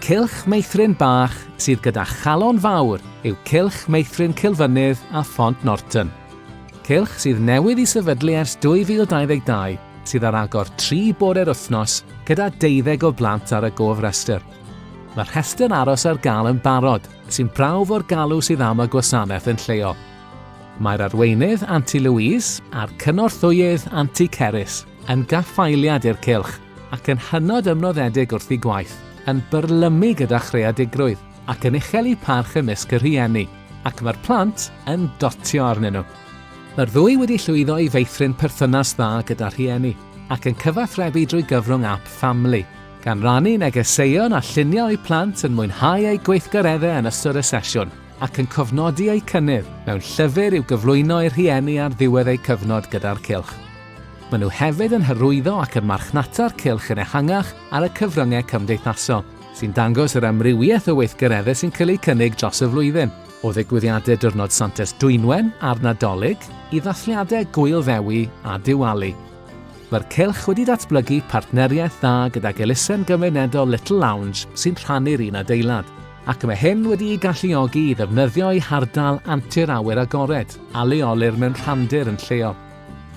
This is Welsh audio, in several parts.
Cylch Meithrin bach sydd gyda chalon fawr yw Cylch Meithrin Cilfynydd a Phont Norton. Cylch sydd newydd i sefydlu ers 2022 sydd ar agor 3 bore'r wythnos gyda deuddeg o blant ar y gofrestr. Mae'r rhestr aros ar gael yn barod, sy'n brawf o'r galw sydd am y gwasanaeth yn lleol. Mae'r arweinydd, Anti Louise, a'r cynorthwyydd, Anti Cerys, yn gaffaeliad i'r cylch ac yn hynod ymroddedig wrth eu gwaith, yn byrlymu gyda chreadigrwydd ac yn uchel eu parch ymysg y rhieni, ac mae'r plant yn dotio arnyn nhw. Mae'r ddwy wedi llwyddo i feithrin perthynas dda gyda rhieni ac yn cyfathrebu drwy gyfrwng ap Family, gan rannu negeseuon a lluniau o'u plant yn mwynhau eu gweithgareddau yn ystod y sesiwn ac yn cofnodi eu cynnydd mewn llyfr i'w gyflwyno i'r rhieni ar ddiwedd eu cyfnod gyda'r cylch. Maen nhw hefyd yn hyrwyddo ac yn marchnata'r cylch yn ehangach ar y cyfryngau cymdeithasol, sy'n dangos yr amrywiaeth o weithgareddau sy'n cael eu cynnig dros y flwyddyn. O ddigwyddiadau Diwrnod Santes Dwynwen a'r Nadolig i ddathliadau Gŵyl Ddewi a Diwali. Mae'r cylch wedi datblygu partneriaeth dda gydag elusen gymunedol Little Lounge sy'n rhannu'r un adeilad, ac mae hyn wedi'u galluogi i ddefnyddio eu hardal antur awyr agored a leolir mewn rhandir yn lleol.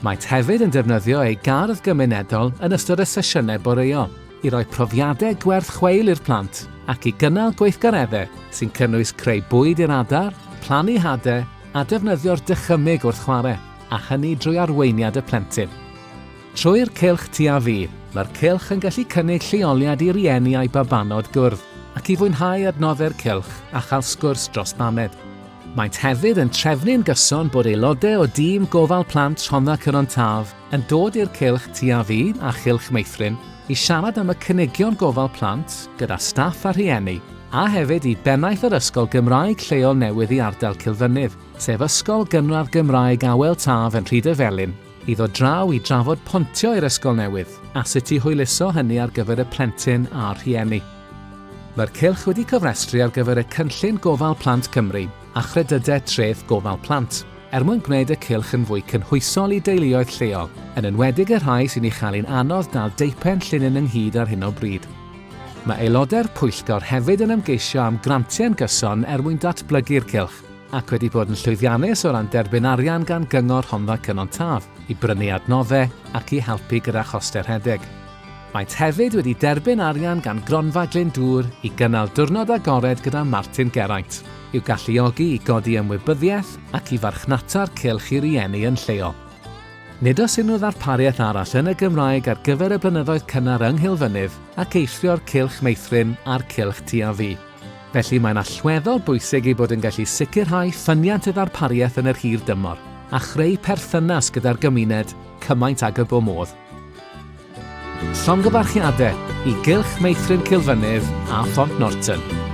Maent hefyd yn defnyddio eu gardd gymunedol yn ystod y sesiynau boreol. i roi profiadau gwerth chweil i'r plant ac i gynnal gweithgareddau sy'n cynnwys creu bwyd i'r adar, plannu hadau a defnyddio'r dychymyg wrth chwarae, a hynny drwy arweiniad y plentyn. Trwy'r cylch Ti a Fi, mae'r cylch yn gallu cynnig lleoliad i rieni a'u babanod gwrdd ac i fwynhau adnoddau'r cylch a chael sgwrs dros baned. Maent hefyd yn trefnu'n gyson bod aelodau o dîm gofal plant Rhondda Cynon Taf yn dod i'r cylch Ti a Fi a Chylch Meithrin i siarad am y cynigion gofal plant gyda staff a rhieni, a hefyd i bennaeth yr ysgol Gymraeg lleol newydd i ardal Cilfynydd, sef Ysgol Gynradd Gymraeg Awel Taf yn Rhydyfelin, i ddod draw i drafod pontio i'r ysgol newydd a sut i hwyluso hynny ar gyfer y plentyn a'r rhieni. Mae'r cylch wedi cofrestru ar gyfer y Cynllun Gofal Plant Cymru a Chredydau Treth Gofal Plant, er mwyn gwneud y cylch yn fwy cynhwysol i deuluoedd lleol, yn enwedig y rhai sy'n ei chael hi'n anodd dal deupen llinyn ynghyd ar hyn o bryd. Mae aelodau'r pwyllgor hefyd yn ymgeisio am grantiau'n gyson er mwyn datblygu'r cylch, ac wedi bod yn llwyddiannus o ran derbyn arian gan Gyngor Rhondda Cynon Taf i brynu adnoddau ac i helpu gyda chostau rhedeg. Maent hefyd wedi derbyn arian gan Gronfa Glyndŵr i gynnal diwrnod agored gyda Martin Geraint, i'w galluogi i godi ymwybyddiaeth ac i farchnata'r cylch i rieni yn lleol. Nid oes unrhyw ddarpariaeth arall yn y Gymraeg ar gyfer y blynyddoedd cynnar yng Nghilfynydd ac eithrio'r Cylch Meithrin a'r Cylch Ti a Fi. Felly mae'n allweddol bwysig ei bod yn gallu sicrhau ffyniant y ddarpariaeth yn yr hir dymor a chreu perthynas gyda'r gymuned cymaint ag y bo modd. Llongyfarchiadau i Gylch Meithrin Cilfynydd a Phont Norton.